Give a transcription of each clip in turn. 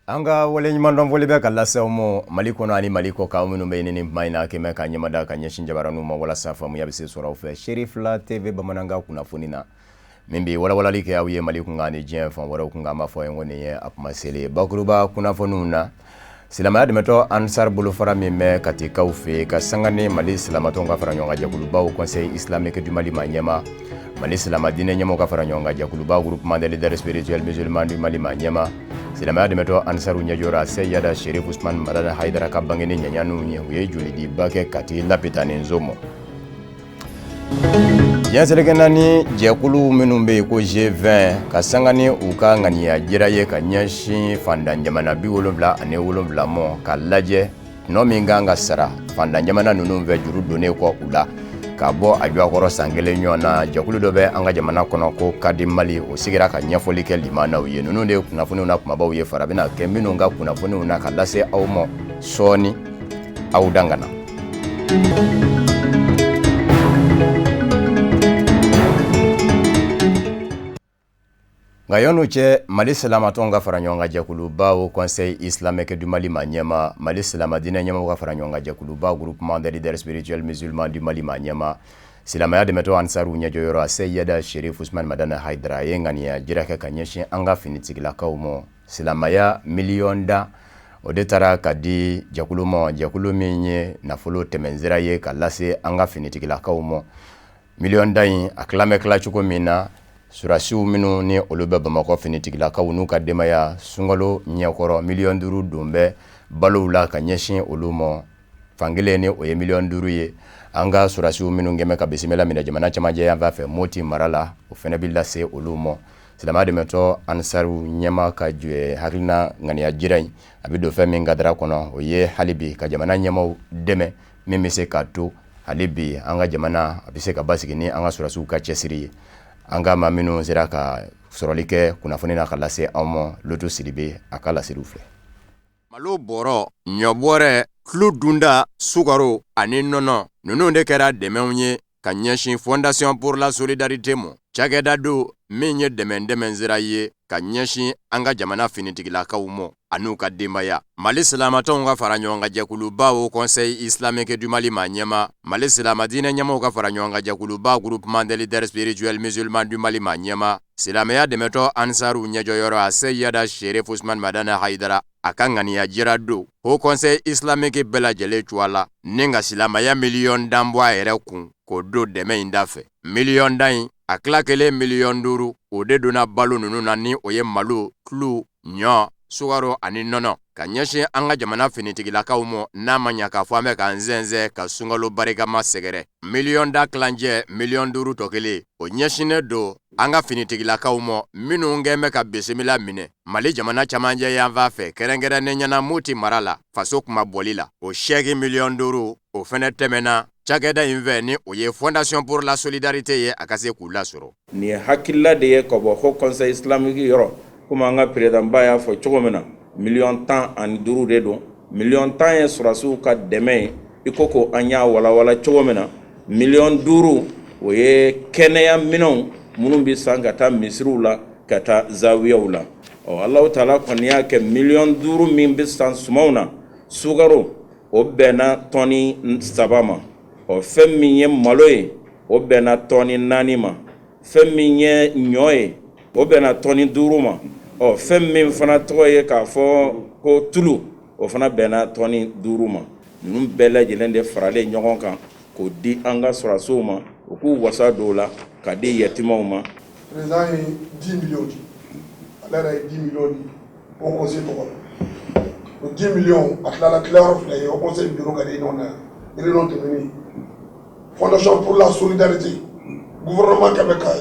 An ka waleɲumandɔn foli bɛ ka lase aw ma Mali kɔnɔ ani Mali kɔkan, aw minnu bɛ yen ni tuma in na kɛmɛ ka ɲɛmada ka ɲɛsin jabaraninw ma walasa faamuya bɛ se sɔrɔ aw fɛ Serifila TV bamanankan kunnafoni na min bɛ walawalali kɛ aw ye Mali kunkan ani diɲɛ fan wɛrɛw kunkan. An b'a fɔ aw ye ko nin ye a kuma selen ye bakuruba kunnafoniw na. Silamɛya dɛmɛtɔn Ansar bolofara min bɛ Katikaw fɛ yen ka sanga ni Mali silamatɔnw ka fara ɲɔgɔn kan jɛkuluba Haut Conseil islamique du Mali maa ɲɛmaa, Mali silama diinɛ ɲɛmaaw ka fara ɲɔgɔn kan jɛkuluba Groupement des leaders spirituels musulmans du Mali maa ɲɛmaa, silamɛya dɛmɛtɔn Ansaru ɲɛjɔra Seyada Sherif Usman Madani Hayidara ka bangeni ɲɛɲaniw ye, u ye jolidiba kɛ Kati lapitaninso ma. Diɲɛ seleke naani jɛkulu minnu bɛ yen ko G20 ka sanga ni u ka ŋaniya jira ye ka ɲɛsin fantan jamana 77 ma ka lajɛ tɔnɔ min kan ka sara fantan jamana ninnu fɛ juru donnen kɔ u la ka bɔ a jɔkɔrɔ san kelen ɲɔgɔn na. Jɛkulu dɔ bɛ an ka jamana kɔnɔ ko Kadi Mali, o sigira ka ɲɛfɔli kɛ limanaw ye. Ninnu de ye kunnafoniw na kumabaw ye, fara bɛna kɛ minnu ka kunnafoniw na ka lase aw ma sɔɔni. Aw dan ka na. Nka yan'o cɛ, Mali silamatɔnw ka fara ɲɔgɔn kan jɛkuluba Haut Conseil islamique du Mali maa ɲɛmaa, Mali silama diinɛ ɲɛmaaw ka fara ɲɔgɔn kan jɛkuluba Groupement des leaders spirituels musulmans du Mali maa ɲɛmaa, silamɛya dɛmɛtɔn Ansaru ɲɛjɔyɔrɔ Seyada Sherif Usman Madani Hayidara ye ŋaniya jira kɛ ka ɲɛsin an ka finitigilakaw ma. Silamɛya miliyɔn dan o de taara ka di jɛkulu ma, jɛkulu min ye nafolo tɛmɛnsira ye ka lase an ka finitigilakaw ma. Miliyɔn dan in a tilan bɛ tila cogo min na, sɔrɔdasiw minnu ni olu bɛ Bamakɔ finitigilakaw n'u ka denbaya sunkalo ɲɛkɔrɔ, miliyɔn 5 don bɛ balow la ka ɲɛsin olu ma. Fankelen ni o ye miliyɔn 5 ye, an ka sɔrɔdasiw minnu kɛmɛ ka bisimila minɛ jamana camancɛ yanfan fɛ Moti mara la, o fana bɛ lase olu ma. Silamɛya dɛmɛtɔn Ansaru ɲɛmaa ka hakilina ŋaniya jira in, a bɛ don fɛn min kadara kɔnɔ, o ye hali bi ka jamana ɲɛmaaw dɛmɛ min bɛ se k'a to hali bi an ka jamana a bɛ se ka basigi ni an ka sɔrɔdasiw ka cɛsiri ye. An ka maa minnu sera ka sɔrɔli kɛ kunnafoni na ka lase anw ma, Lotu Sidibe a ka laseliw filɛ. Malo bɔrɔ, ɲɔ bɔrɛ, tulu dunda, sukaro ani nɔnɔ, ninnu de kɛra dɛmɛw ye ka ɲɛsin Fondation pour la solidarité ma, cakɛda don min ye dɛmɛ dɛmɛsira ye ka ɲɛsin an ka jamana finitigilakaw ma an'u ka denbaya. Mali silamatɔnw ka fara ɲɔgɔn kan jɛkuluba Haut Conseil islamique du Mali maa ɲɛmaa, Mali silama diinɛ ɲɛmaaw ka fara ɲɔgɔn kan jɛkuluba Groupement des leaders spirituels musulmans du Mali maa ɲɛmaa, silamɛya dɛmɛtɔn Ansaru ɲɛjɔyɔrɔ Seyada Sherif Usman Madani Hayidara a ka ŋaniya jira don Haut Conseil islamique bɛɛ lajɛlen cogoya la ni ka silamɛya miliyɔn dan bɔ a yɛrɛ kun k'o don dɛmɛ in da fɛ. Miliyɔn dan in a tila kelen miliyɔn 5, o de donna balo ninnu na, ni o ye malo, tulu, ɲɔ, sukaro ani nɔnɔ ka ɲɛsin an ka jamana finitigilakaw ma. N'a ma ɲa k'a fɔ an bɛ k'an sɛnsɛn ka sunkalo barikama sɛgɛrɛ, miliyɔn da tilancɛ miliyɔn 5 tɔ kelen, o ɲɛsinnen don an ka finitigilakaw ma minnu kɛn bɛ ka bisimila minɛ Mali jamana camancɛ yanfan fɛ, kɛrɛnkɛrɛnnenya na Moti mara la, faso kunmabɔli la. O sɛki miliyɔn 5, o fɛnɛ tɛmɛna cakɛda in fɛ, ni o ye Fondation pour la solidarité ye, a ka se k'u lasɔrɔ. Nin ye hakilila de ye ka bɔ Haut Conseil islamique yɔrɔ. Komi an ka président ba y'a fɔ cogo min na, miliyɔn 15 de don. Miliyɔn 10 ye sɔrɔdasiw ka dɛmɛ ye, i ko ko an y'a walawala cogo min na. Miliyɔn 5, o ye kɛnɛya minɛnw minnu bɛ san ka taa misiriw la, ka taa zawiyaw la. Ɔ, Alahu taala kɔni y'a kɛ, miliyɔn 5 min bɛ san sumanw na, sukaro, o bɛnna tɔni 3 ma. Ɔ, fɛn min ye malo ye, o bɛnna tɔni 4 ma. Fɛn min ye ɲɔ ye, o bɛnna tɔni 5 ma. Ɔ, fɛn min fana tɔgɔ ye k'a fɔ ko tulu, o fana bɛnna tɔni 5 ma. Ninnu bɛɛ lajɛlen de faralen ɲɔgɔn kan k'o di an ka sɔrɔdasiw ma, u k'u wasa don o la ka di yatimaw ma. Président ye 10 millions di, ale yɛrɛ ye 10 millions di Haut Conseil tɔgɔ la. O 10 millions, a tilala tilayɔrɔ fila ye. Haut Conseil bureau ka réunion na yan, réunion tɛmɛnen, Fondation pour la solidarité, gouvernement kɛ bɛ ka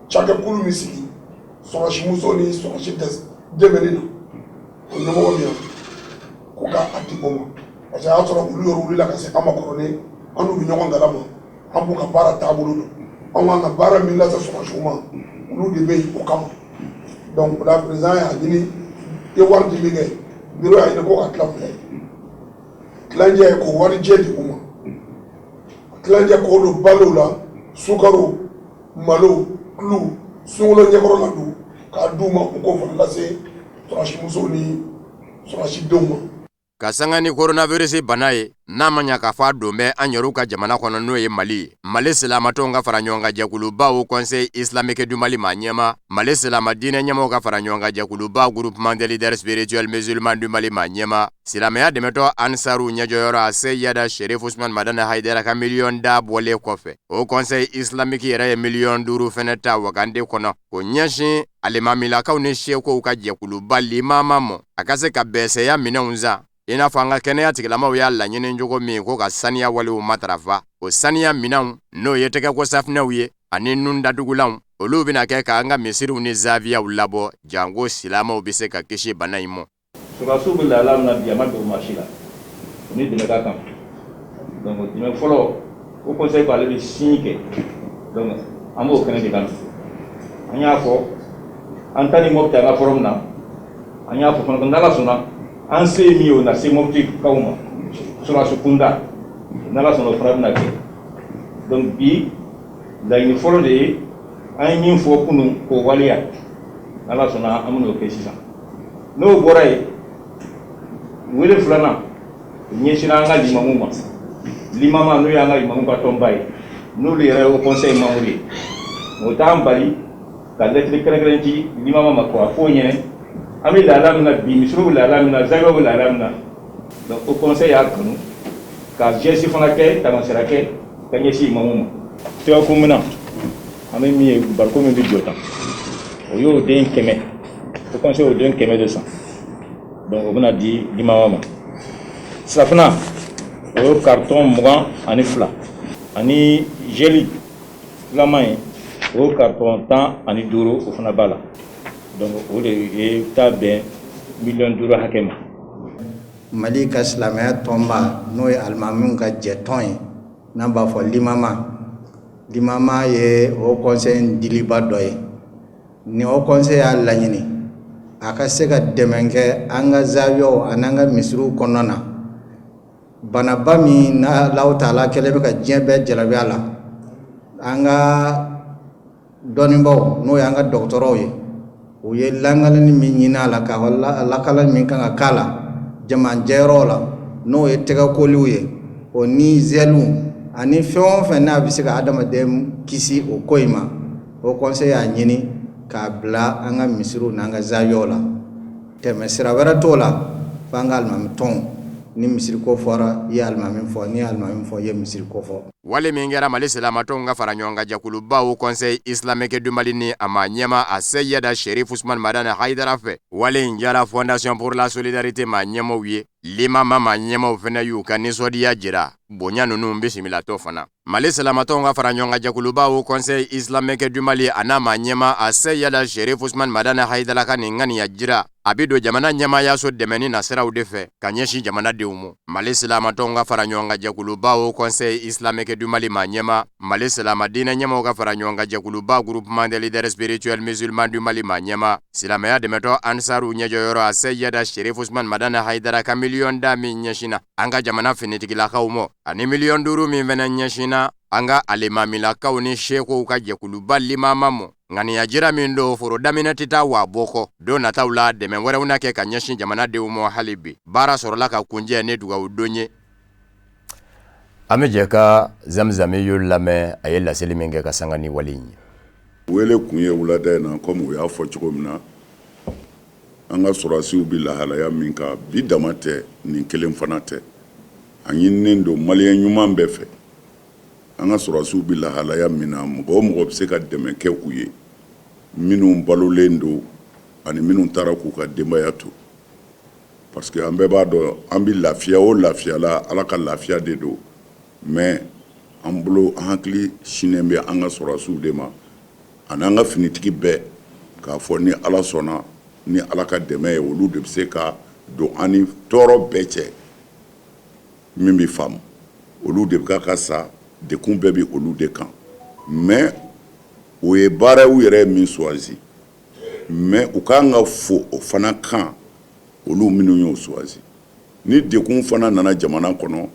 cakɛkulu min sigi sɔrɔdasi muso ni sɔrɔdasi dɛmɛni na, o ɲɛmɔgɔ min yan ko k'a di o ma, parce que a y'a sɔrɔ olu yɛrɛ wulila ka se an ma kɔrɔlen, an n'u bɛ ɲɔgɔn kalama, an b'u ka baara taabolo dɔn. Anw kan ka baara min lase sɔrɔdasiw ma, olu de bɛ yen o kama. Donc o la, président y'a ɲini i ye wari di min kɛ, bureau y'a ɲini ko ka tila fila ye. Tilancɛ k'o warijɛ di u ma, tilancɛ k'o don balo la, sukaro, malo, tulu, sunkalo ɲɛkɔrɔ la don k'a d'u ma, u k'o fana lase sɔrɔdasimusow ni sɔrɔdasidenw ma. Ka sanga ni coronavirus bana ye, n'a ma ɲa k'a fɔ a don bɛ an yɛrɛw ka jamana kɔnɔ, n'o ye Mali ye, Mali silamatɔnw ka fara ɲɔgɔn kan jɛkuluba Haut Conseil islamique du Mali maa ɲɛmaa, Mali silama diinɛ ɲɛmaaw ka fara ɲɔgɔn kan jɛkuluba Groupement des leaders spirituels musulmans du Mali maa ɲɛmaa, silamɛya dɛmɛtɔn Ansaru ɲɛjɔyɔrɔ a Seyada Sherif Usman Madani Hayidara ka miliyɔn da bɔlen kɔfɛ, Haut Conseil islamique yɛrɛ ye miliyɔn 5 fɛnɛ ta wagande kɔnɔ k'o ɲɛsin alimamilakaw ni sekow ka jɛkuluba limama mɔ, a ka se ka bɛsɛya minɛnw san, i n'a fɔ an ka kɛnɛya tigilamaw y'a laɲini cogo min ko ka saniya walew matarafa. O saniya minɛnw, n'o ye tɛgɛko safinɛw ye ani nun datugulanw, olu bɛna kɛ k'an ka misiriw ni zaviyaw labɔ, janko silamɛw bɛ se ka kisi bana in mɔ. Sɔrɔdasiw bɛ lahala min na bi, a ma dogo maa si la, u ni dɛmɛ ka kan. Donc dɛmɛ fɔlɔ, Haut Conseil ko ale bɛ signe kɛ. Donc an b'o kɛnɛ de kan. An y'a fɔ an ta ni Mɔpiti an ka forum na, an y'a fɔ fana ko n'Ala sɔnna, an se ye min ye, o na se Mɔpitikaw ma sɔrɔdasi kunda. N'Ala sɔnna, o fana bɛna kɛ. Donc bi laɲini fɔlɔ de ye an ye min fɔ kunun k'o waleya. N'Ala sɔnna, an bɛn'o kɛ sisan. N'o bɔra yen, wele filanan ɲɛsinna an ka limamu ma. Limama, n'o y'an ka limamu ka tɔnba ye, n'olu yɛrɛ ye Haut Conseil membre ye, o t'an bali ka lɛtiri kɛrɛnkɛrɛn ci limama ma k'a f'o ɲɛnɛ an bɛ lahala min na bi, misiriw bɛ lahala min na, zawiyaw bɛ lahala min na. Donc Haut Conseil y'a kanu ka geste fana kɛ, taamasira kɛ ka ɲɛsin imamu ma. Tɛgɛkominɛn, an bɛ min ye, bariko min bɛ jɔ tan, o y'o den 100. Haut Conseil y'o den 100 de san. Donc o bɛna di limama ma. Safinɛ, o ye carton 22, ani gel filaman ye, o ye carton 15, o fana b'a la. Donc o de ye taa bɛn miliyɔn 5 hakɛ ma. Mali ka silamɛya tɔnba, n'o ye alimamiw ka jɛtɔn ye, n'an b'a fɔ limama, limama ye Haut Conseil diliba dɔ ye. Ni Haut Conseil y'a laɲini a ka se ka dɛmɛ kɛ an ka zawiyaw ani an ka misiriw kɔnɔna na, banaba min n'a Alahu taala kɛlen bɛ ka diɲɛ bɛɛ jarabi a la, an ka dɔnnibaw, n'o y'an ka dɔgɔtɔrɔw ye, u ye langalani min ɲini a la, k'a fɔ lakana min kan ka k'a la jamajɛyɔrɔw la, n'o ye tɛgɛkoliw ye, o ni zɛliw ani fɛn o fɛn n'a bɛ se ka adamaden kisi o ko in ma, Haut Conseil y'a ɲini k'a bila an ka misiriw n'an ka zawiyaw la. Tɛmɛ sira wɛrɛ t'o la fo an ka alimami tɔnw. Ni misiri ko fɔra, i ye alimami fɔ. N'i ye alimami fɔ, i ye misiri ko fɔ. Wale min kɛra Mali silamatɔnw ka fara ɲɔgɔn kan jɛkuluba Haut Conseil islamique du Mali ni a maa ɲɛmaa a Seyida Sherif Usman Madani Hayidara fɛ, wale in diyara Fondation pour la solidarité maa ɲɛmaaw ye. Limama maa ɲɛmaaw fana y'u ka nisɔndiya jira bonya ninnu bisimilatɔ fana. Mali silamatɔnw ka fara ɲɔgɔn kan jɛkuluba Haut Conseil islamique du Mali a n'a maa ɲɛmaa a Seyida Sherif Usman Madani Hayidara ka nin ŋaniya jira, a bɛ don jamana ɲɛmaayaso dɛmɛni nasiraw de fɛ ka ɲɛsin jamanadenw ma. Mali silamatɔnw ka fara ɲɔgɔn kan jɛkuluba Haut Conseil islamique du Mali maa ɲɛmaa, Mali silama diinɛ ɲɛmaaw ka fara ɲɔgɔn kan jɛkuluba Groupement des leaders spirituels musulmans du Mali maa ɲɛmaa, silamɛya dɛmɛtɔn Ansaru ɲɛjɔyɔrɔ a Seyida Sherif Usman Madani Hayidara ka miliyɔn da min ɲɛsinna an ka jamana finitigilakaw ma, ani miliyɔn 5 min fana ɲɛsinna an ka alimamilakaw ni sekow ka jɛkuluba limama ma, ŋaniya jira min don, foro daminɛ tɛ taa wa bɔ kɔ. Don nataw la, dɛmɛ wɛrɛw na kɛ ka ɲɛsin jamanadenw ma. Hali bi baara sɔrɔla ka kuncɛ ni dugawu don ye. An bɛ jɛ ka Zamzami y'o lamɛn, a ye laseli min kɛ ka sanga ni wale in ye. Wele kun ye wulada in na, komi u y'a fɔ cogo min na, an ka sɔrɔdasiw bɛ lahalaya min kan bi, dama tɛ nin kelen fana tɛ. A ɲininen don maliyɛn ɲuman bɛɛ fɛ, an ka sɔrɔdasiw bɛ lahalaya min na, mɔgɔ o mɔgɔ bɛ se ka dɛmɛ kɛ u ye, minnu balolen don ani minnu taara k'u ka denbaya to, parce que an bɛɛ b'a dɔn, an bɛ lafiya o lafiya la, Ala ka lafiya de don. Mais an bolo, an hakili sinnen bɛ an ka sɔrɔdasiw de ma ani an ka finitigi bɛɛ, k'a fɔ ni Ala sɔnna, ni Ala ka dɛmɛ ye, olu de bɛ se ka don an ni tɔɔrɔ bɛɛ cɛ. Min bɛ faamu, olu de bɛ ka sa, dekun bɛɛ bɛ olu de kan. Mais o ye baara u yɛrɛ ye min choisi, mais u k'an ka fo o fana kan, olu minnu y'o choisi. Ni degun fana nana jamana kɔnɔ,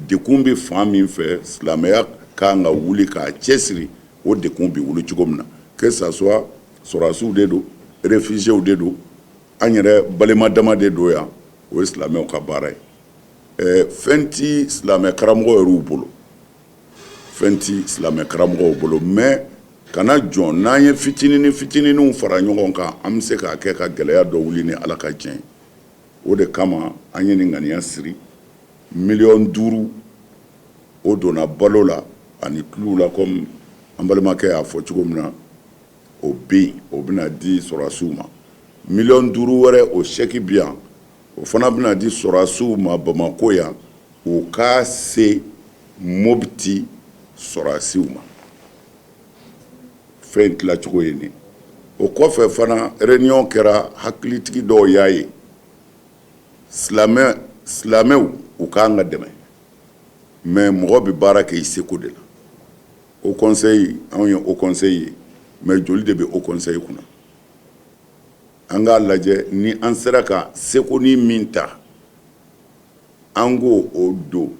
degun bɛ fan min fɛ, silamɛya ka kan ka wuli k'a cɛsiri o degun bɛ wuli cogo min na, que ça soit sɔrɔdasiw de don, réfugiés de don, an yɛrɛ balima dama de don yan, o ye silamɛw ka baara ye. Fɛn ti silamɛ karamɔgɔ yɛrɛw bolo, fɛn ti silamɛ karamɔgɔw bolo, mais kana jɔn n'an ye fitinin fitininw fara ɲɔgɔn kan, an bɛ se k'a kɛ ka gɛlɛya dɔ wuli ni Ala ka jɛn ye. O de kama an ye nin ŋaniya siri. 5 miliyɔn, o donna balo la ani tuluw la, comme an balimakɛ y'a fɔ cogo min na, o bɛ yen, o bɛna di sɔrɔdasiw ma. 5 miliyɔn wɛrɛ, o chèque bi yan, o fana bɛna di sɔrɔdasiw ma Bamakɔ yan, o ka se Mopti sɔrɔdasiw ma. Fɛn tilacogo ye nin. O kɔfɛ fana, réunion kɛra, hakilitigi dɔw y'a ye silamɛ silamɛw u k'an ka dɛmɛ, mais mɔgɔ bɛ baara kɛ i seko de la. Haut conseil, anw ye haut conseil ye, mais joli de bɛ haut conseil kunna? An k'a lajɛ ni an sera ka seko ni min ta, an k'o o don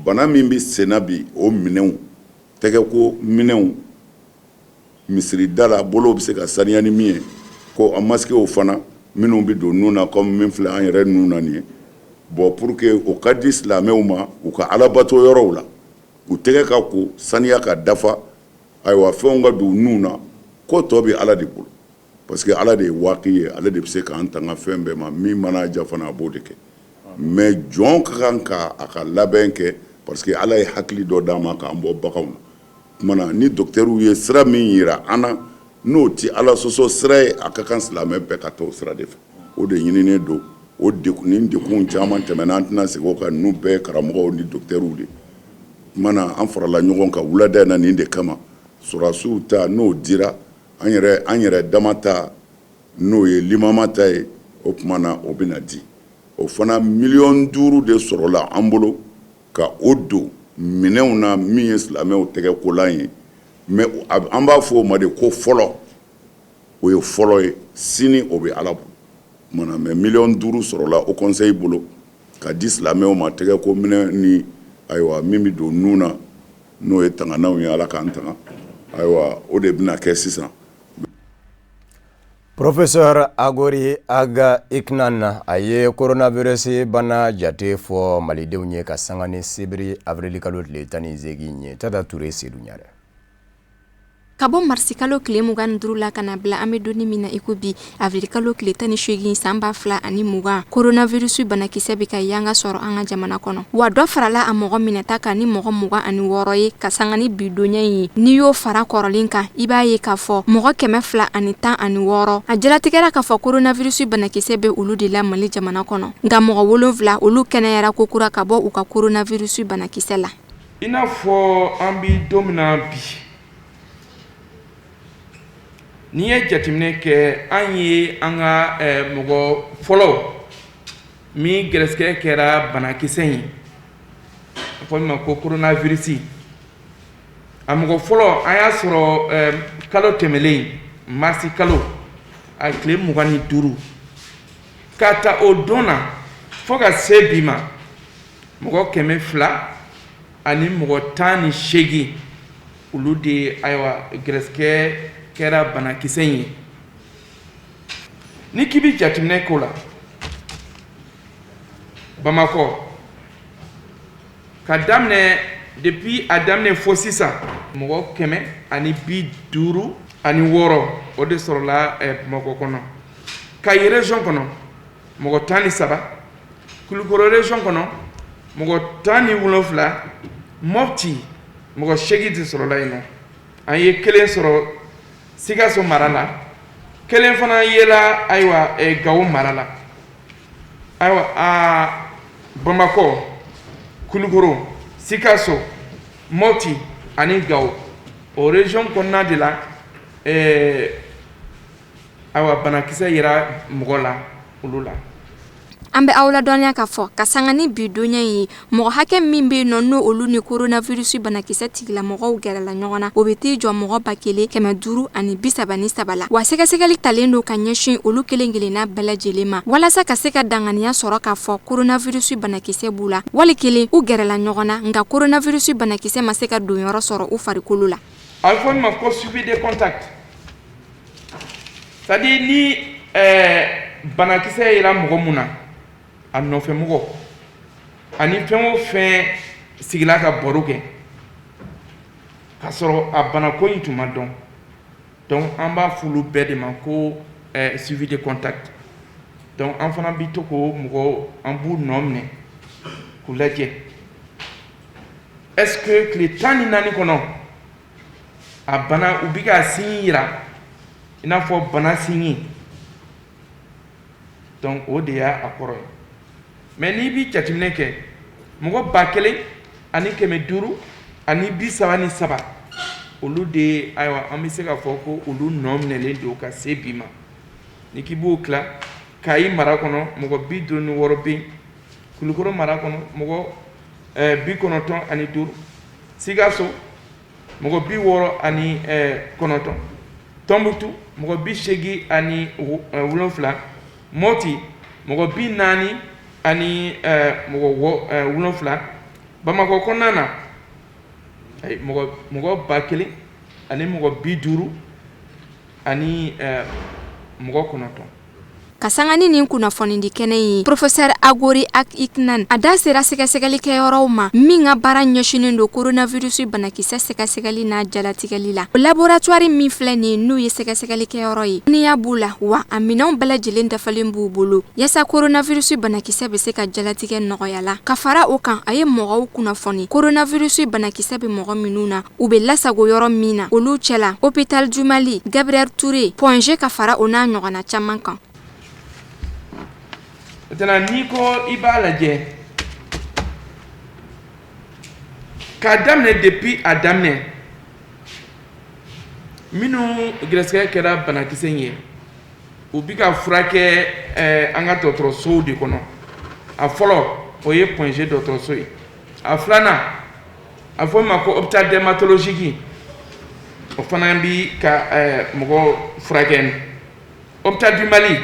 bana min bɛ senna bi, o minɛnw, tɛgɛko minɛnw, misiri da la bolo bɛ se ka saniya ni min ye, ko a masquew fana minnu bɛ don nun na, comme min filɛ an yɛrɛ nun na nin ye. Bon, pour que o ka di silamɛw ma u ka alabato yɔrɔw la, u tɛgɛ ka ko saniya ka dafa, ayiwa, fɛnw ka don nun na. Ko tɔ bɛ Ala de bolo, parce que Ala de ye waati ye, ale de bɛ se k'an tanga fɛn bɛɛ ma. Min mana ja fana, a b'o de kɛ. Mais jɔn ka kan ka a ka labɛn kɛ, parce que Ala ye hakili dɔ d'an ma k'an bɔ baganw na. Tuma na ni docteurw ye sira min yira an na, n'o tɛ Ala sɔsɔ sira ye, a ka kan silamɛ bɛɛ ka taa o sira de fɛ. O de ɲininen don. O ni degun caman tɛmɛna, an tɛna segin o kan. Ninnu bɛɛ ye karamɔgɔw ni docteurw de. Tuma na an farala ɲɔgɔn kan wulada in na nin de kama: sɔrɔdasiw ta, n'o dira, an yɛrɛ dama ta, n'o ye limama ta ye, o tuma na o bɛna di. O fana 5 miliyɔn de sɔrɔla an bolo ka o don minɛnw na, min ye silamɛw tɛgɛ kolan ye. Mais an b'a fɔ o ma de ko fɔlɔ, o ye fɔlɔ ye, sini o bɛ Ala bolo. Tuma mais 5 miliyɔn sɔrɔla haut conseil bolo ka di silamɛw ma, tɛgɛ ko minɛ ni, ayiwa, min bɛ don nun na, n'o ye tanganaw ye, Ala k'an tanga. Ayiwa, o de bɛna kɛ sisan. Professeur Agori Aga Iknan, a ye coronavirus bana jate fɔ malidenw ye ka sanga ni sibiri avril kalo tile 18 ye. Tata Ture, Sedu Ɲare. Ka bɔ marisikalo tile 25 la ka na bila an bɛ donni min na i ko bi, avril kalo tile 18 san 2020, coronavirus banakisɛ bɛ ka yanga sɔrɔ an ka jamana kɔnɔ. Wa dɔ farala a mɔgɔ minɛta kan ni mɔgɔ 26 ye ka sanga ni bi donya in ye. N'i y'o fara kɔrɔlen kan, i b'a ye k'a fɔ mɔgɔ 216, a jalatigɛra k'a fɔ coronavirus banakisɛ bɛ olu de la Mali jamana kɔnɔ. Nka mɔgɔ 7, olu kɛnɛyara kokura ka bɔ u ka coronavirus banakisɛ la. I n'a fɔ an bi don min na bi, n'i ye jateminɛ kɛ, an ye an ka mɔgɔ fɔlɔ min gɛrɛsɛgɛ kɛra banakisɛ in, a fɔ min ma ko coronavirus, a mɔgɔ fɔlɔ, an y'a sɔrɔ kalo tɛmɛlen, marisi kalo a tile 25. Ka ta o don na fo ka se bi ma, mɔgɔ 218, olu de, ayiwa, gɛrɛsɛgɛ kɛra banakisɛ in ye. Ni k'i bɛ jateminɛ k'o la, Bamakɔ, ka daminɛ depuis a daminɛ fo sisan, mɔgɔ 156, o de sɔrɔla Bamakɔ kɔnɔ. Kayi région kɔnɔ, mɔgɔ 13, Kulukoro région kɔnɔ, mɔgɔ 17, Mopti, mɔgɔ 8 de sɔrɔla yen nɔ. An ye kelen sɔrɔ Sikaso mara la, kelen fana yela, ayiwa, Gawo mara la. Ayiwa, aa, Bamakɔ, Kulukoro, Sikaso, Mopti ani Gawo, o région kɔnɔna de la, ayiwa, banakisɛ yera mɔgɔ la olu la. An bɛ aw ladɔnniya k'a fɔ ka sanga ni bi donya in ye, mɔgɔ hakɛ min bɛ yen nɔ n'o olu ni coronavirus banakisɛ tigilamɔgɔw gɛrɛla ɲɔgɔn na, o bɛ t'i jɔ mɔgɔ 1533 la. Wa sɛgɛsɛgɛli talen don ka ɲɛsin olu kelen kelenna bɛɛ lajɛlen ma walasa ka se ka danganiya sɔrɔ k'a fɔ coronavirus banakisɛ b'u la, wali kelen u gɛrɛla ɲɔgɔn na, nka coronavirus banakisɛ ma se ka donyɔrɔ sɔrɔ u farikolo la. A bɛ fɔ min ma ko suivi de contact, c'est à dire ni banakisɛ yera mɔgɔ mun na, a nɔfɛ mɔgɔ ani fɛn o fɛn sigila ka baro kɛ k'a sɔrɔ a banako in tun ma dɔn, donc an b'a f'olu bɛɛ de ma ko suivi de contact. Donc an fana bi to k'o mɔgɔ, an b'u nɔ minɛ k'u lajɛ, est ce que tile 14 kɔnɔ a bana u bi ka signe yira i n'a fɔ bana signe. Donc o de y'a a kɔrɔ ye. Mais n'i bi jateminɛ kɛ, mɔgɔ 1533, olu de, ayiwa, an bɛ se k'a fɔ ko olu nɔ minɛlen don ka se bi ma. Ni k'i b'o tila, Kayi mara kɔnɔ mɔgɔ 56 bɛ yen, Kulukɔrɔ mara kɔnɔ mɔgɔ 95, Sikaso mɔgɔ 69, Tɔnbutu mɔgɔ 87, Mɔti mɔgɔ 40 ani mɔgɔ 7, Bamakɔ kɔnɔna na mɔgɔ 1000 ani mɔgɔ 50 ani mɔgɔ 9. Ka sanga ni nin kunnafonidi kɛnɛ ye, professeur Agori Ag Ikinan a da sera sɛgɛsɛgɛli kɛyɔrɔw ma min ka baara ɲɛsinnen don coronavirus banakisɛ sɛgɛsɛgɛli n'a jalatigɛli la. O laboratoire min filɛ nin ye, n'o ye sɛgɛsɛgɛli kɛyɔrɔ ye, dɔnniya b'u la wa a minɛnw bɛɛ lajɛlen dafalen b'u bolo yaasa coronavirus banakisɛ bɛ se ka jalatigɛ nɔgɔya la. Ka fara o kan, a ye mɔgɔw kunnafoni coronavirus banakisɛ bɛ mɔgɔ minnu na, u bɛ lasago yɔrɔ min na, olu cɛla Hôpital du Mali, Gabriel Touré, Point G, ka fara o n'a ɲɔgɔnna caman kan. Maintenant, n'i ko i b'a lajɛ k'a daminɛ, depuis a daminɛ, minnu gɛrɛsɛgɛ kɛra banakisɛ in ye, u bi ka furakɛ an ka dɔgɔtɔrɔsow de kɔnɔ. A fɔlɔ, o ye Point G dɔgɔtɔrɔso ye. A filanan, a fɔ ma ko hôpital dermatologique, o fana bi ka mɔgɔ furakɛ. Hôpital du Mali,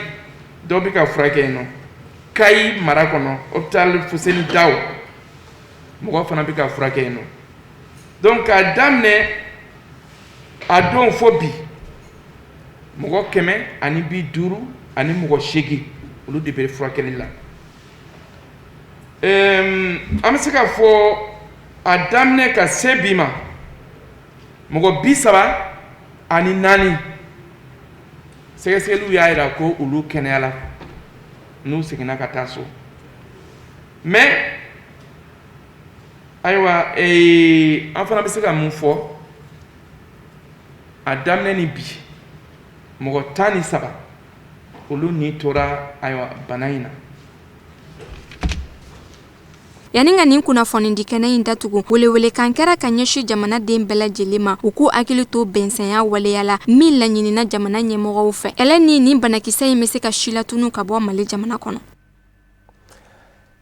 dɔw bi ka furakɛ yen nɔ. Kayi mara kɔnɔ, hôpital Fuseni Daw, mɔgɔ fana bi ka furakɛ yen nɔ. Donc k'a daminɛ a don fo bi, mɔgɔ 150 ani mɔgɔ 8, olu de bɛ furakɛli la. An bɛ se k'a fɔ a daminɛ ka se bi ma, mɔgɔ 34, sɛgɛsɛgɛliw y'a jira ko olu kɛnɛyala n'u seginna ka taa so. Mais ayiwa, an fana bɛ se ka mun fɔ? A daminɛ ni bi, mɔgɔ 13, olu ni tora, ayiwa, bana in na. Yanni ka nin kunnafonidi kɛnɛ in datugu, welewelekan kɛra ka ɲɛsin jamanaden bɛɛ lajɛlen ma, u k'u hakili to bɛnsɛnya waleya la min laɲinina jamana ɲɛmɔgɔw fɛ, ɛlɛ ni nin banakisɛ in bɛ se ka silatunu ka bɔ Mali jamana kɔnɔ.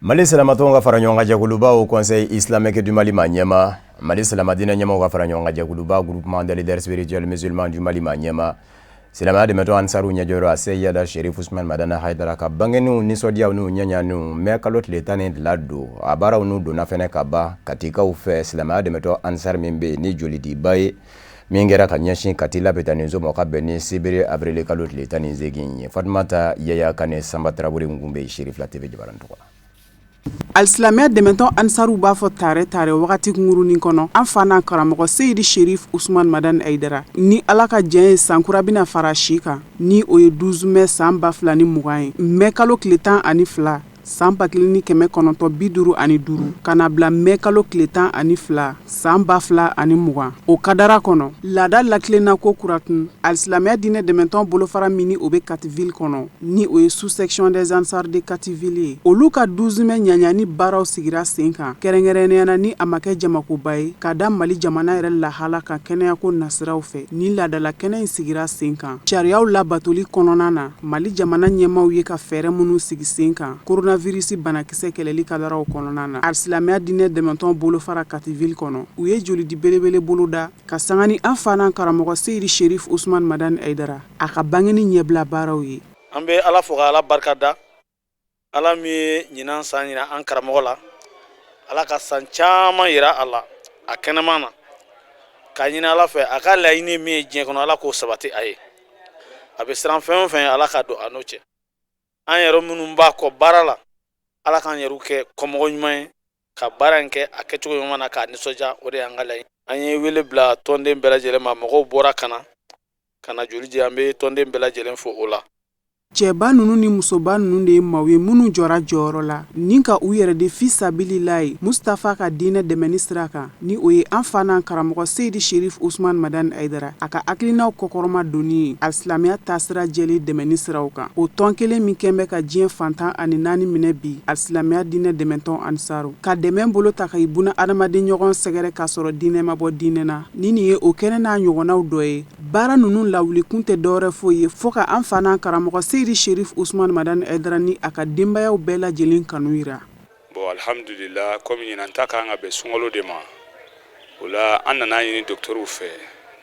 Mali silamatɔnw ka fara ɲɔgɔn kan jɛkuluba, Haut Conseil islamique du Mali ma ɲɛma, Mali silamadinɛ ɲɛmaw ka fara ɲɔgɔn kan jɛkuluba, Groupement des leaders spirituels musulmans du Mali ma ɲɛma, silamɛya dɛmɛtɔn Ansaru ɲɛjɔyɔrɔ a Seyida Sherif Usman Madani Hayidara ka bangeniw nisɔndiyaw n'u ɲɛɲaniw, mɛ kalo tile 12 don, a baaraw n'u donna fɛnɛ ka ban Katikaw fɛ. Silamɛya dɛmɛtɔn Ansar min bɛ yen ni jolidiba ye min kɛra ka ɲɛsin Kati lapitaniso ma, ka bɛn ni sibiri avril kalo tile 18 ye. Fatumata Yaya Kane, Sanba Tarawele kun bɛ Sherifila TV jabaranin tɔgɔ la. Alisilamɛya dɛmɛtɔn Ansaruw b'a fɔ tare tare wagati kunkurunin kɔnɔ, an fa n'an karamɔgɔ Seyidi Sherif Usman Madani Hayidara, ni Ala ka jɛn ye, sankura bɛna fara si kan, ni o ye 12 mai san 2020 ye, mai kalo tile 12 san 1955 ka na bila mai kalo tile 12 san 2020, o kadara kɔnɔ, laada latilenna ko kura tun. Alisilamɛya diinɛ dɛmɛtɔn bolofara min ni o bɛ Kati ville kɔnɔ, ni o ye sous section des Ansar de Kati ville ye, olu ka 12 mai ɲaɲani baaraw sigira sen kan, kɛrɛnkɛrɛnnenya na ni a ma kɛ jamakoba ye ka da Mali jamana yɛrɛ lahala kan kɛnɛyako nasiraw fɛ. Ni laadala kɛnɛ in sigira sen kan sariyaw labatoli kɔnɔna na, Mali jamana ɲɛmaaw ye ka fɛɛrɛ minnu sigi sen kan. Coronavirus coronavirus banakisɛ kɛlɛli kadaraw kɔnɔna na, alisilamɛya diinɛ dɛmɛtɔn bolofara Kati ville kɔnɔ, u ye jolidi belebele boloda ka sanga ni an fa n'an karamɔgɔ Seyidi Sherif Usman Madani Hayidara a ka bangeni ɲɛbila baaraw ye. An bɛ Ala fo ka Ala barika da, Ala min ye ɲinan san yira an karamɔgɔ la, Ala ka san caman yira a la a kɛnɛman na, k'a ɲini Ala fɛ a ka laɲini min ye diɲɛ kɔnɔ, Ala k'o sabati a ye. A bɛ siran fɛn o fɛn, Ala ka don a n'o cɛ. An yɛrɛ minnu b'a kɔ baara la, Ala k'an yɛrɛw kɛ kɔmɔgɔ ɲuman ye ka baara in kɛ a kɛcogo ɲuman na k'a nisɔndiya. O de y'an ka laɲini. An ye wele bila tɔnden bɛɛ lajɛlen ma, mɔgɔw bɔra ka na joli di. An bɛ tɔnden bɛɛ lajɛlen fo o la. Cɛba ninnu ni musoba ninnu de ye maaw ye minnu jɔra jɔyɔrɔ la ni ka u yɛrɛ di fi sabililayi Mustafa ka diinɛ dɛmɛni sira kan, ni o ye an fa n'an karamɔgɔ Seyidi Sherif Usman Madani Hayidara a ka hakilinaw kɔkɔrɔma donni ye alisilamɛya taasira jɛlen dɛmɛni siraw kan. O tɔn kelen min kɛn bɛ ka diɲɛ fan 14 minɛ bi, alisilamɛya diinɛ dɛmɛtɔn Ansaru ka dɛmɛ bolo ta ka i buna adamaden ɲɔgɔn sɛgɛrɛ k'a sɔrɔ diinɛ ma bɔ diinɛ na, ni nin ye o kɛnɛ n'a ɲɔgɔnnaw dɔ ye. Baara ninnu lawulikun tɛ dɔwɛrɛ foyi ye fo ka an fa n'an karamɔgɔ Seyidi Sherif Usman Madani Hayidara ni a ka denbayaw bɛɛ lajɛlen kanu yira. Bon, alhamdulila, komi ɲinan ta kan ka bɛn sunkalo de ma, o la an nana ɲini dɔgɔtɔrɔw fɛ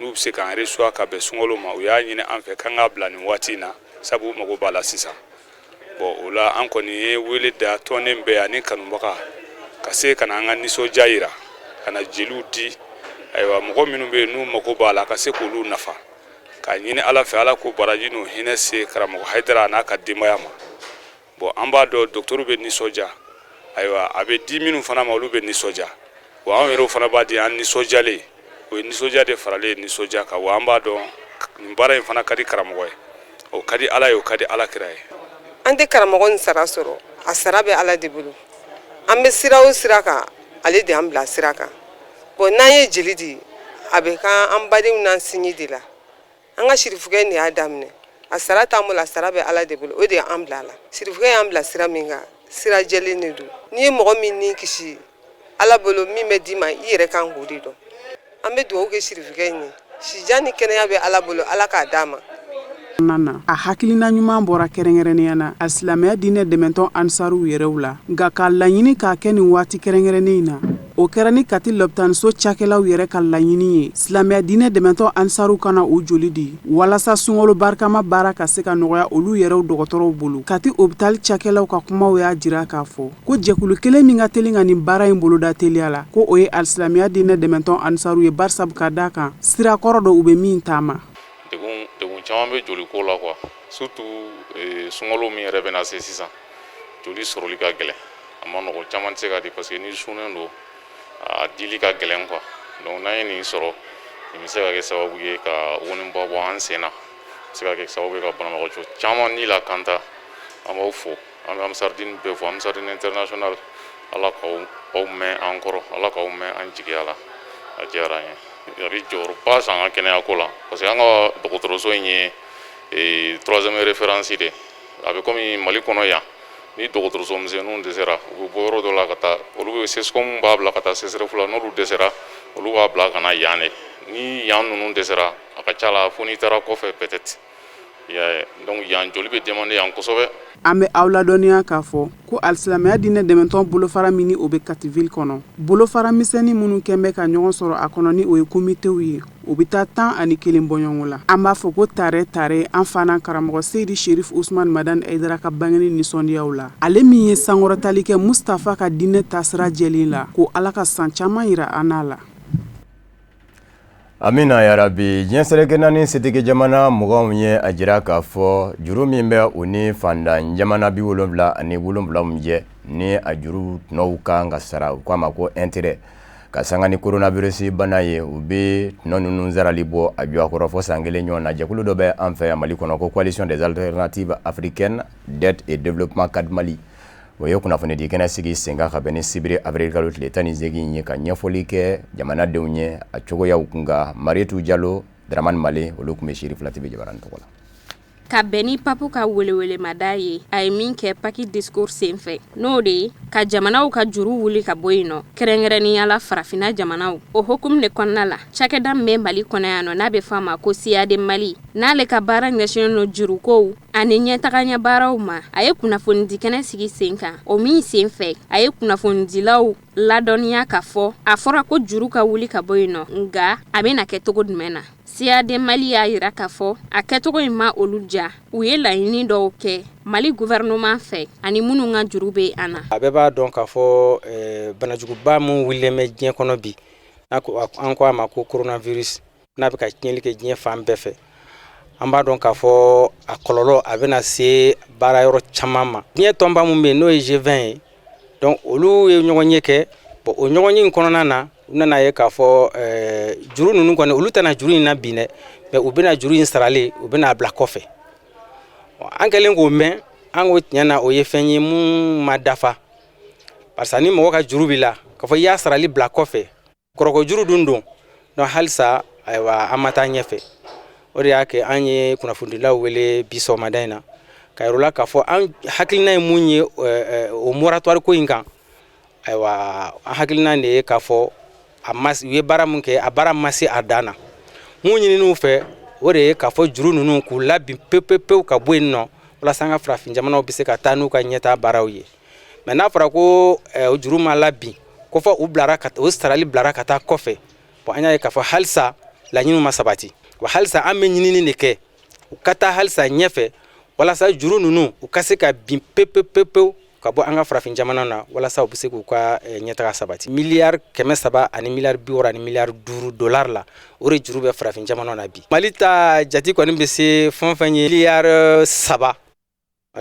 n'u bɛ se k'an reçoit ka bɛn sunkalo ma. U y'a ɲini an fɛ k'an k'a bila nin waati in na, sabu u mago b'a la sisan. Bon, o la an kɔni ye wele da tɔnden bɛɛ ani kanubaga ka se ka na an ka nisɔndiya yira, ka na jeliw di. Ayiwa, mɔgɔ minnu bɛ yen n'u mago b'a la, ka se k'olu nafa, k'a ɲini Ala fɛ, Ala k'o baraji n'o hinɛ se karamɔgɔ Hayidara n'a ka denbaya ma. Bon, an b'a dɔn dɔgɔtɔrɔw bɛ nisɔndiya. Ayiwa, a bɛ di minnu fana ma, olu bɛ nisɔndiya wa. Anw yɛrɛw fana b'a di an nisɔndiyalen. O ye nisɔndiya de faralen ye nisɔndiya kan wa. An b'a dɔn nin baara in fana ka di karamɔgɔ ye, o ka di Ala ye, o ka di Ala kira ye. An tɛ karamɔgɔ ni sara sɔrɔ, a sara bɛ Ala de bolo. An bɛ sira o sira kan, ale de y'an bila sira kan. Bon, n'an ye jeli di, a bɛ kan an badenw n'an sinji de la. An ka sirifukɛ nin y'a daminɛ, a sara t'an bolo, a sara bɛ Ala de bolo. O de y'an bila a la. Sirifukɛ y'an bila sira min kan, sira jɛlen de don. N'i ye mɔgɔ min ni kisi Ala bolo, min bɛ d'i ma, i yɛrɛ kan k'o de dɔn. An bɛ dugawu kɛ sirifukɛ in ye, sijan ni kɛnɛya bɛ Ala bolo, Ala k'a d'a ma. Na a hakilina ɲuman bɔra kɛrɛnkɛrɛnnenya na a silamɛya diinɛ dɛmɛtɔn Ansaruw yɛrɛw la, nka k'a laɲini k'a kɛ nin waati kɛrɛnkɛrɛnnen in na, o kɛra ni Kati lɔpitaniso cakɛlaw yɛrɛ ka laɲini ye, silamɛya diinɛ dɛmɛtɔn Ansaruw ka na u joli di walasa sunkalo barikama baara ka se ka nɔgɔya olu yɛrɛw dɔgɔtɔrɔw bolo. Kati hôpital cakɛlaw ka kumaw y'a jira k'a fɔ ko jɛkulu kelen min ka teli ka nin baara in boloda teliya la, ko o ye alisilamɛya diinɛ dɛmɛtɔn Ansaru ye, barisa ka d'a kan sira kɔrɔ dɔ u bɛ min taama. Degun caman bɛ joliko la quoi, surtout sunkalo min yɛrɛ bɛna se sisan, joli sɔrɔli ka gɛlɛn, a ma nɔgɔn, caman tɛ se ka di parce que ni sunnen don, a dili ka gɛlɛn quoi. Donc n'an ye nin sɔrɔ, nin bɛ se ka kɛ sababu ye ka woniba bɔ an sen na, se ka kɛ sababu ye ka banabagatɔ caman ni lakanta. An b'aw fo, an bɛ Ansardine bɛɛ fo, Ansardine international. Ala k'aw aw mɛn an kɔrɔ, Ala k'aw mɛn an jigiya la. A diyara an ye. A bɛ jɔyɔrɔba san an ka kɛnɛyako la parce que an ka dɔgɔtɔrɔso in ye troisième référence de. A bɛ komi Mali kɔnɔ yan, ni dɔgɔtɔrɔso misɛnninw dɛsɛra, u bɛ bɔ yɔrɔ dɔ la ka taa. Olu bɛ CSCOM b'a bila ka taa CSRéf la. N'olu dɛsɛra, olu b'a bila ka na yan de. Ni yan ninnu dɛsɛra, a ka ca la fo n'i taara kɔfɛ peut-être, i y'a ye. Donc yan joli bɛ demander yan kosɛbɛ. An bɛ aw ladɔnniya k'a fɔ ko alisilamɛya diinɛ dɛmɛtɔn bolofara min ni o bɛ Kati ville kɔnɔ, bolofara misɛnnin minnu kɛn bɛ ka ɲɔgɔn sɔrɔ a kɔnɔ, ni o ye komitew ye, o bɛ taa 11 bɔɲɔgɔnko la. An b'a fɔ ko tare tare an fa n'an karamɔgɔ Seyidi Sherif Usman Madani Hayidara ka bangeni nisɔndiyaw la, ale min ye sankɔrɔtali kɛ Mustafa ka diinɛ taasira jɛlen la, ko Ala ka san caman yira an n'a la. Amina yarabi. Diɲɛ seleke naani setigi jamana mɔgɔw ye a jira k'a fɔ juru min bɛ u ni fantan jamana 77 min jɛ, ni a juru tɔnɔw kan ka sara, u k'a ma ko intérêt, ka sanga ni coronavirus bana ye, u bɛ tɔnɔ ninnu sarali bɔ a jɔ a kɔrɔ fo san kelen ɲɔgɔn na. Jɛkulu dɔ bɛ an fɛ yan Mali kɔnɔ ko Coalition des alternatives africaines d'aide et développement, CADMALI, o ye kunnafonidi kɛnɛ sigi sen kan ka bɛn ni sibiri avril kalo tile 18 ye, ka ɲɛfɔli kɛ jamanadenw ye a cogoyaw kun kan. Marietu Jalo, Dramane Male, olu tun bɛ Siri Fila TV jabaranin tɔgɔ la. Ka bɛn ni papu ka welewelemada ye, a ye min kɛ Pâques discours senfɛ, n'o de ye ka jamanaw ka juru wuli ka bɔ yen nɔ, kɛrɛnkɛrɛnnenya la farafinna jamanaw. O hukumu de kɔnɔna la, cakɛda min bɛ Mali kɔnɔ yan nɔ, n'a bɛ fɔ a ma ko CAD Mali, n'ale ka baara ɲɛsinnen don jurukow ani ɲɛtagaɲɛ baaraw ma, a ye kunnafonidikɛnɛ sigi sen kan. O min senfɛ, a ye kunnafonidilaw ladɔnniya k'a fɔ a fɔra ko juru ka wuli ka bɔ yen nɔ, nka a bɛna kɛ cogo jumɛn na? CAD Mali y'a jira k'a fɔ a kɛcogo in ma olu diya. U ye laɲini dɔw kɛ Mali gouvernement fɛ ani minnu ka juru bɛ an na. A bɛɛ b'a dɔn k'a fɔ banajuguba min wulilen bɛ diɲɛ kɔnɔ bi, an ko a ma ko coronavirus, n'a bɛ ka tiɲɛli kɛ diɲɛ fan bɛɛ fɛ. An b'a dɔn k'a fɔ a kɔlɔlɔ a bɛna se baara yɔrɔ caman ma. Diɲɛ tɔnba min bɛ yen, n'o ye G20 ye, donc olu ye ɲɔgɔnye kɛ. Bon, o ɲɔgɔnye in kɔnɔna na, u nana ye k'a fɔ juru ninnu kɔni, olu tɛna juru in na bin dɛ, mais u bɛna juru in sarali, u bɛna a bila kɔfɛ. An kɛlen k'o mɛn, an ko tiɲɛ na, o ye fɛn ye mun ma dafa, parce que ni mɔgɔ ka juru b'i la, k'a fɔ i y'a sarali bila kɔfɛ, kɔrɔkɔ juru dun don. Donc halisa, ayiwa, an ma taa ɲɛfɛ. O de y'a kɛ an ye kunnafonidilaw wele bi sɔgɔmada in na, ka yir'u la k'a fɔ an hakilina ye mun ye o moratoire ko in kan. Ayiwa, an hakilina de ye k'a fɔ a ma, u ye baara mun kɛ, a baara ma se a dan na. Mun ɲininiw fɛ, o de ye k'a fɔ juru ninnu k'u labin pewu pewu pewu ka bɔ yen nɔ, walasa an ka farafin jamanaw bɛ se ka taa n'u ka ɲɛtaa baaraw ye. Mais n'a fɔra ko o juru ma labin, ko fɔ u bilara ka o sarali bilara ka taa kɔfɛ, bon, an y'a ye k'a fɔ halisa laɲiniw ma sabati wa. Halisa an bɛ ɲinini de kɛ u ka taa halisa ɲɛfɛ, walasa juru ninnu u ka se ka bin pewu pewu pewu ka bɔ an ka farafin jamana na, walasa u bɛ se k'u ka ɲɛtaga sabati. 300 miliyari ani 60 miliyari ani 5 miliyari dolari la, o de juru bɛ farafin jamana na bi. Mali ta jate kɔni bɛ se fɛn o fɛn ye 3 miliyari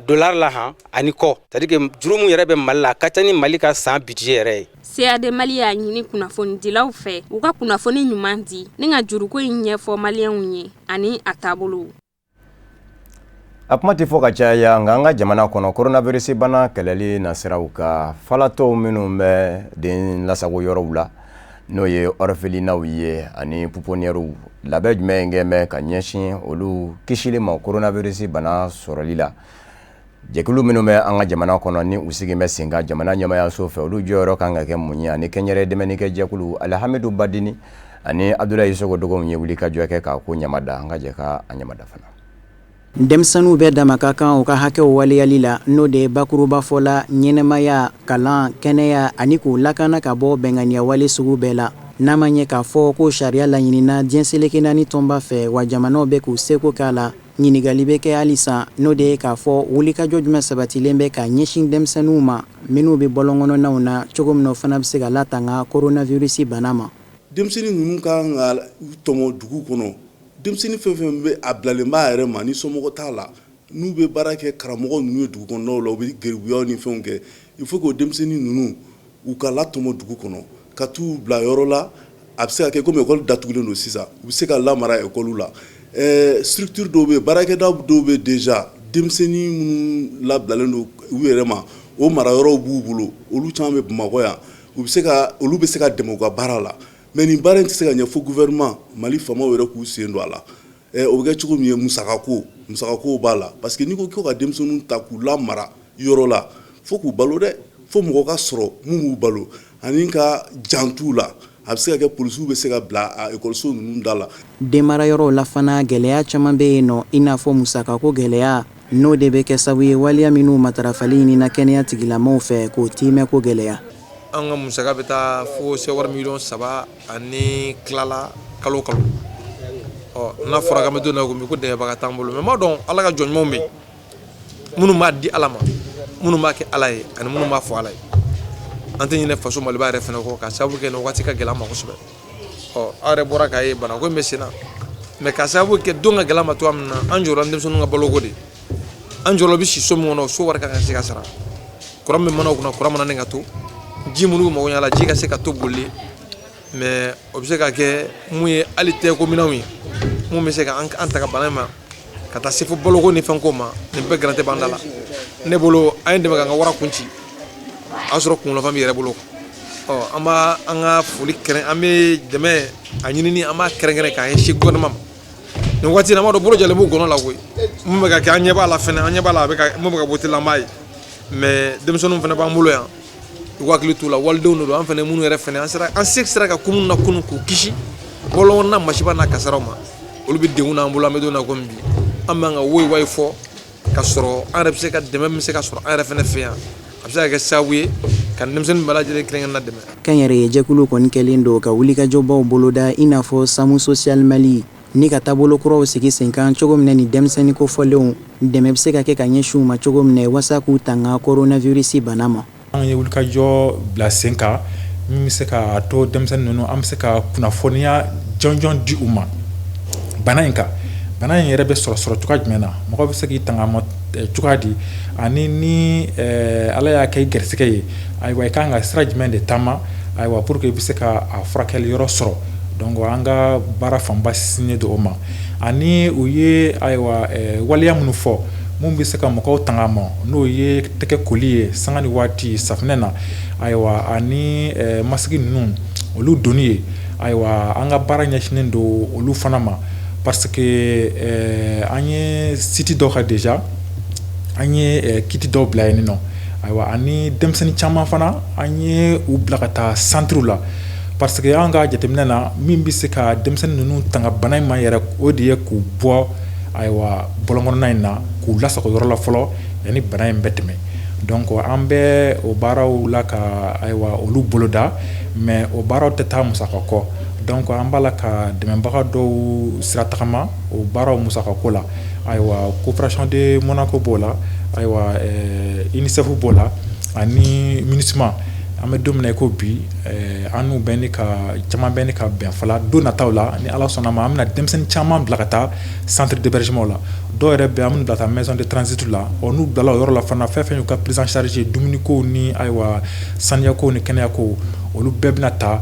dolari la han ani kɔ, c'est à dire que juru mun yɛrɛ bɛ Mali la, a ka ca ni Mali ka san budget yɛrɛ ye. CAD Mali y'a ɲini kunnafonidilaw fɛ, u ka kunnafoni ɲuman di ni ka juruko in ɲɛfɔ maliyɛnw ye ani a taabolo. A kuma tɛ fɔ ka caya, nka an ka jamana kɔnɔ, coronavirus bana kɛlɛli nasiraw ka falatɔw minnu bɛ den lasago yɔrɔw la, n'o ye orphelinats ye ani pouponnières, labɛn jumɛn kɛ bɛ ka ɲɛsin olu kisili ma coronavirus bana sɔrɔli la? Jɛkulu minnu bɛ an ka jamana kɔnɔ, ni u sigi bɛ sen kan jamana ɲɛmayaso fɛ, olu jɔyɔrɔ kan ka kɛ mun ye? Ani kɛnyɛrɛ dɛmɛnikɛ jɛkulu, Alihamidu Badini ani Abudulayi Sogodogo ye wuli ka jɔ kɛ k'a ko ɲamada. An ka jɛ ka a ɲamada fana. Denmisɛnninw bɛɛ dama ka kan u ka hakɛw waleyali la, n'o de ye bakurubafɔ la ɲɛnɛmaya, kalan, kɛnɛya ani k'u lakana ka bɔ bɛnganiyawale sugu bɛɛ la. N'a ma ɲɛ k'a fɔ ko sariya laɲinina diɲɛ seleke naani tɔnba fɛ wa, jamanaw bɛ k'u seko k'a la, ɲininkali bɛ kɛ halisa, n'o de ye k'a fɔ wulikajɔ jumɛn sabatilen bɛ ka ɲɛsin denmisɛnninw ma minnu bɛ bɔlɔnkɔnɔnaw na, cogo min na o fana bɛ se ka latanga coronavirus bana ma. Denmisɛnnin ninnu ka kan ka tɔmɔ dugu kɔnɔ. Denmisɛnnin fɛn fɛn bɛ a bilalen b'a yɛrɛ ma, ni somɔgɔ t'a la, n'u bɛ baara kɛ karamɔgɔ ninnu ye dugu kɔnɔnaw la, u bɛ geribuyaw ni fɛnw kɛ, il faut que o denmisɛnnin ninnu u ka latɔmɔ dugu kɔnɔ, ka t'u bila yɔrɔ la. A bɛ se ka kɛ komi école datugulen don sisan, u bɛ se ka lamara école la. Structure dɔw bɛ yen, baarakɛda dɔw bɛ déjà, denmisɛnnin minnu labilalen don u yɛrɛ ma, o mara yɔrɔw b'u bolo, olu caman bɛ Bamakɔ yan. U bɛ se ka olu bɛ se ka dɛmɛ u ka baara la. Mais nin baara in tɛ se ka ɲɛ fo gouvernement Mali faamaw yɛrɛ k'u sen don a la. O bɛ kɛ cogo min ye, musakako b'a la, parce que n'i ko ko ka denmisɛnninw ta k'u lamara yɔrɔ la, fo k'u balo dɛ, fo mɔgɔ ka sɔrɔ mun b'u balo ani ka jantu la. A bɛ se ka kɛ polisiw bɛ se ka bila a ekɔliso ninnu da la. Denmara yɔrɔw la fana, gɛlɛya caman bɛ yen nɔ, i n'a fɔ musakako gɛlɛya, n'o de bɛ kɛ sababu ye waleya minnu matarafali ɲinina kɛnɛya tigilamɔgɔw fɛ, k'o tiimɛ ko gɛlɛya. An ka musaka bɛ taa fo sewari 3.5 miliyɔn la kalo kalo. Ɔ, n'a fɔra k'an bɛ don na komi ko dɛmɛbaga t'an bolo, mais n b'a dɔn Ala ka jɔn ɲumanw bɛ yen minnu b'a di Ala ma, minnu b'a kɛ Ala ye ani minnu b'a fɔ Ala ye. An tɛ ɲinɛ faso Maliba yɛrɛ fana kɔ, ka sababu kɛ nin waati ka gɛlɛn an ma kosɛbɛ. Ɔ, aw yɛrɛ bɔra k'a ye banako in bɛ sen na, mais ka sababu kɛ don ka gɛlɛn an ma cogoya min na, an jɔrɔla denmisɛnninw ka baloko de, an jɔrɔla u bɛ si so min kɔnɔ, so wari kan ka se ka sara, kuran bɛ mana u kunna, kuran mana ne ka to ji minnu mago ɲɛ la, ji ka se ka to boli. Mais o bɛ se ka kɛ mun ye, hali tɛgɛko minɛnw ye mun bɛ se ka an ta ka bana in ma, ka taa se fo baloko ni fɛnko ma, nin bɛɛ garantie b'an da la. Ne bolo, an ye dɛmɛ k'an ka wara kun ci, a y'a sɔrɔ kunkolofɛn b'i yɛrɛ bolo. Ɔ, an b'a an ka foli kɛrɛn, an bɛ dɛmɛ a ɲinini, an b'a kɛrɛnkɛrɛn k'a ɲɛsin gouvernement ma. Nin waati in na, an b'a dɔn bolo jalen b'u gɔnɔ la koyi. Mun bɛ ka kɛ, an ɲɛ b'a la fɛnɛ, an ɲɛ b'a la, a bɛ ka mun bɛ ka bɔ télé la, an b'a ye. Mais denmisɛnninw fana b'an bolo yan, u hakili t'u la, walidenw de don. An fana minnu yɛrɛ fana, an sera, an se sera ka ko minnu na kunun k'u kisi bɔlɔn kɔnɔna masiba n'a kasaraw ma, olu bɛ degun n'an bolo. An bɛ don min na komi bi, an b'an ka woyi wayi fɔ ka sɔrɔ an yɛrɛ bɛ se ka dɛmɛ min bɛ se ka sɔrɔ an yɛrɛ fana fɛ yan, a bɛ se ka kɛ sababu ye ka denmisɛnnin bɛɛ lajɛlen kelen kelenna dɛmɛ. Kɛnyɛrɛye jɛkulu kɔni kɛlen don ka wulikajɔbaw boloda, i n'a fɔ Samu Social Mali, ni ka taabolo kuraw sigi sen kan cogo min na ni denmisɛnnin kofɔlenw dɛmɛ bɛ se ka kɛ ka ɲɛsin u ma cogo min na walasa k'u tanga coronavirus bana ma. An ye wulikajɔ bila sen kan min bɛ se k'a to denmisɛnnin ninnu, an bɛ se ka kunnafoniya jɔnjɔn di u ma bana in kan, bana in yɛrɛ bɛ sɔrɔ cogoya jumɛn na, mɔgɔ bɛ se k'i tanga ma cogoya di, ani ni Ala y'a kɛ i garisɛgɛ ye, ayiwa, i ka kan ka sira jumɛn de taama, ayiwa, pour que i bɛ se ka a furakɛli yɔrɔ sɔrɔ. Donc an ka baara fanba sinsinnen don o ma, ani u ye, ayiwa, waleya minnu fɔ minnu bɛ se ka mɔgɔw tanga ma, n'o ye tɛgɛ koli ye sanga ni waati safinɛ na, ayiwa, ani masque ninnu olu donni ye. Ayiwa, an ka baara ɲɛsinnen don olu fana ma, parce que an ye site dɔ kan déjà, an ye kit dɔw bila yen nɔ. Ayiwa, ani denmisɛnnin caman fana, an ye u bila ka taa centre la, parce que an ka jateminɛ na, min bɛ se ka denmisɛnnin ninnu tanga bana in ma yɛrɛ, o de ye k'u bɔ, ayiwa, bɔlɔn kɔnɔna in na, k'u lasago yɔrɔ la fɔlɔ yanni bana in bɛ tɛmɛ. Donc an bɛ o baaraw la ka, ayiwa, olu boloda, mais o baaraw tɛ taa musaka kɔ. Donc an b'a la ka dɛmɛbaga dɔw sira tagama o baaraw musaka ko la. Ayiwa, coopération de Monaco b'o la, ayiwa, UNICEF b'o la, ani MINUSMA. An bɛ don min na i ko bi, an n'u bɛ ni ka caman bɛ ni ka bɛn fɔla. Don nataw la, ni Ala sɔnna ma, an bɛna denmisɛnnin caman bila ka taa centre d'hébergement la. Dɔw yɛrɛ bɛ, an bɛna bila taa maison de transit la. Ɔ, n'u bilala o yɔrɔ la fana, fɛn fɛn y'u ka prise en charge ye, dumuniko ni, ayiwa, saniyako ni kɛnɛyako, olu bɛɛ bɛna ta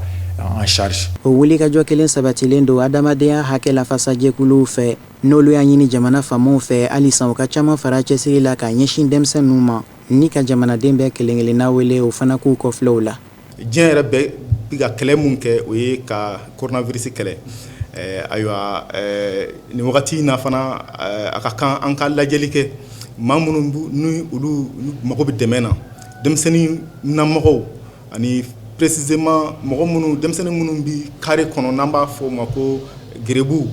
en charge. O wulikajɔ kelen sabatilen don adamadenya hakɛ lafasajɛkuluw fɛ, n'olu y'a ɲini jamana faamaw fɛ halisa u ka caman fara cɛsiri la k'a ɲɛsin denmisɛnninw ma, ni ka jamanaden bɛɛ kelen-kelenna wele o fana k'u kɔfilɛw la. Diɲɛ yɛrɛ bɛɛ bi ka kɛlɛ mun kɛ, o ye ka coronavirus kɛlɛ. Ayiwa, nin wagati in na fana, a ka kan an ka lajɛli kɛ maa minnu ni olu mago bɛ dɛmɛ na, denmisɛnnin namɔgɔw, ani précisément mɔgɔ minnu, denmisɛnnin minnu bɛ carré kɔnɔ, n'an b'a fɔ o ma ko gerebu.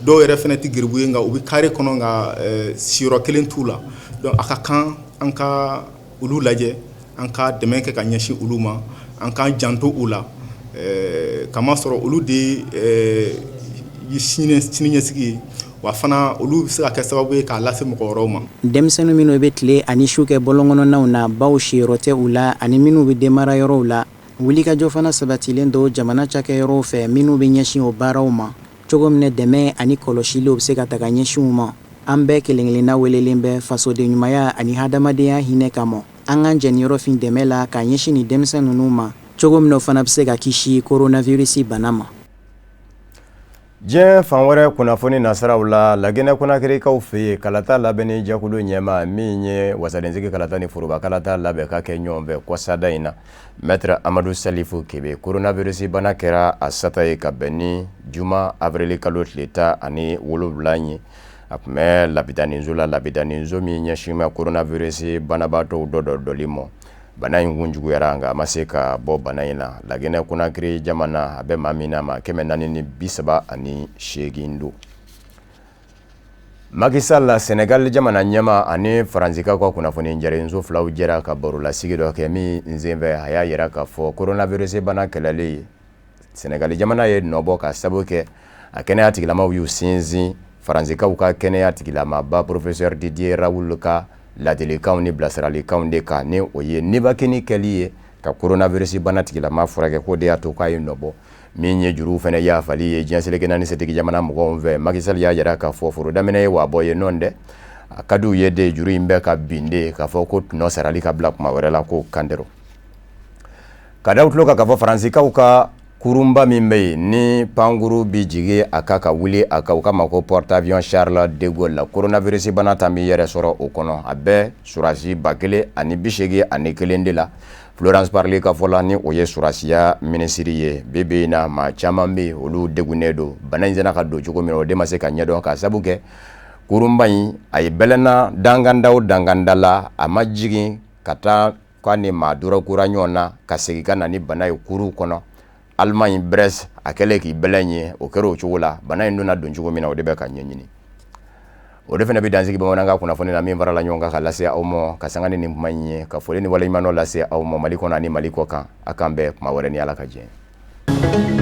Dɔw yɛrɛ fana tɛ gerebu ye, nka u bɛ carré kɔnɔ, nka siyɔrɔ kelen t'u la. Donc a ka kan an ka olu lajɛ, an ka dɛmɛ kɛ ka ɲɛsin olu ma, an k'an janto u la, kamasɔrɔ olu de ye sini ɲɛsigi ye, wa fana olu bɛ se ka kɛ sababu ye k'a lase mɔgɔ wɛrɛw ma. Denmisɛnnin minnu bɛ tile ani su kɛ bɔlɔnkɔnɔnaw na, baw siyɔrɔ tɛ u la, ani minnu bɛ denmara yɔrɔw la, wulikajɔ fana sabatilen don jamana cakɛyɔrɔw fɛ minnu bɛ ɲɛsin o baaraw ma, cogo min na dɛmɛ ani kɔlɔsiliw bɛ se ka taga ɲɛsin u ma. An bɛɛ kelenkelenna welelen bɛ fasoden ɲumanya ani hadamadenya hinɛ kama, an k'an jɛniyɔrɔ fin dɛmɛ la k'a ɲɛsin nin denmisɛn ninnu ma, cogo min na o fana bɛ se ka kisi coronavirus bana ma. Diɲɛ fan wɛrɛ kunnafoni nasiraw la, Laginɛ Konakirikaw fɛ yen, kalata labɛnni jɛkulu ɲɛmaa min ye wasadensigi kalata ni foroba kalata labɛn ka kɛ ɲɔgɔn fɛ kɔsada in na, Maître Amadu Salifu Kebe, coronavirus bana kɛra a sata ye ka bɛn ni juma avril kalo tile 17 ye. A tun bɛ labidaninso la, labidaninso min ɲɛsin bɛ coronavirus banabaatɔw dɔ dɔli ma. Bana in kun juguyara, nka a ma se ka bɔ bana in na. Laginɛ Konakiri jamana, a bɛ maa min na, maa 438 don. Macky Sall, Sénégal jamana ɲɛmaa, ani Faransikaw ka kunnafoni jarenso filaw jɛra ka barolasigi dɔ kɛ min senfɛ, a y'a yira k'a fɔ coronavirus bana kɛlɛli, Sénégal jamana ye nɔbɔ ka sabu kɛ a kɛnɛya tigilamaw y'u sinsin Faransikaw ka kɛnɛya tigilamaba professeur Didier Raoult ka ladilikanw ni bilasiralikanw de kan, ni o ye nibakini kɛli ye ka coronavirus bana tigilama furakɛ, k'o de y'a to k'a ye nɔbɔ. Min ye juruw fana yafali ye diɲɛ seleke naani setigi jamana mɔgɔw fɛ, Macky Sall y'a yira k'a fɔ foro daminɛ ye waa bɔ ye nɔ dɛ, a ka di u ye de juru in bɛɛ ka bin de, k'a fɔ ko tɔnɔ sarali ka bila kuma wɛrɛ la, k'o kan tɛ. Ka da tulo kan k'a fɔ Faransikaw ka kurunba min bɛ yen ni pankuru bɛ jigin a kan ka wuli a kan, u k'a ma ko porte-avions Charles de Gaulle la, coronavirus bana ta min yɛrɛ sɔrɔ o kɔnɔ, a bɛ sɔrɔdasi 1081 de la. Florence Parly ka fɔ la, ni o ye sɔrɔdasiya minisiri ye, bi bi in na, maa caman bɛ yen, olu degunnen don. Bana in sera ka don cogo min na, o de ma se ka ɲɛdɔn, ka sabu kɛ kurunba in a ye bɛlɛnna danganda o danganda la, a ma jigin ka taa k'a ni maa dɔrɔkura ɲɔgɔn na ka segin ka na ni bana ye kurun kɔnɔ. Allemagne Brest, a kɛlen k'i bɛlɛn ye, o kɛra o cogo la. Bana in donna don cogo min na, o de bɛ ka ɲɛɲini. O de fana bɛ dansigi bamanankan kunnafoni na min farala ɲɔgɔn kan ka lase aw ma ka sanga ni nin kuma in ye, ka foli ni waleɲumandɔn lase aw ma Mali kɔnɔ ani Mali kɔ kan. A k'an bɛn kuma wɛrɛ ni Ala ka jɛ.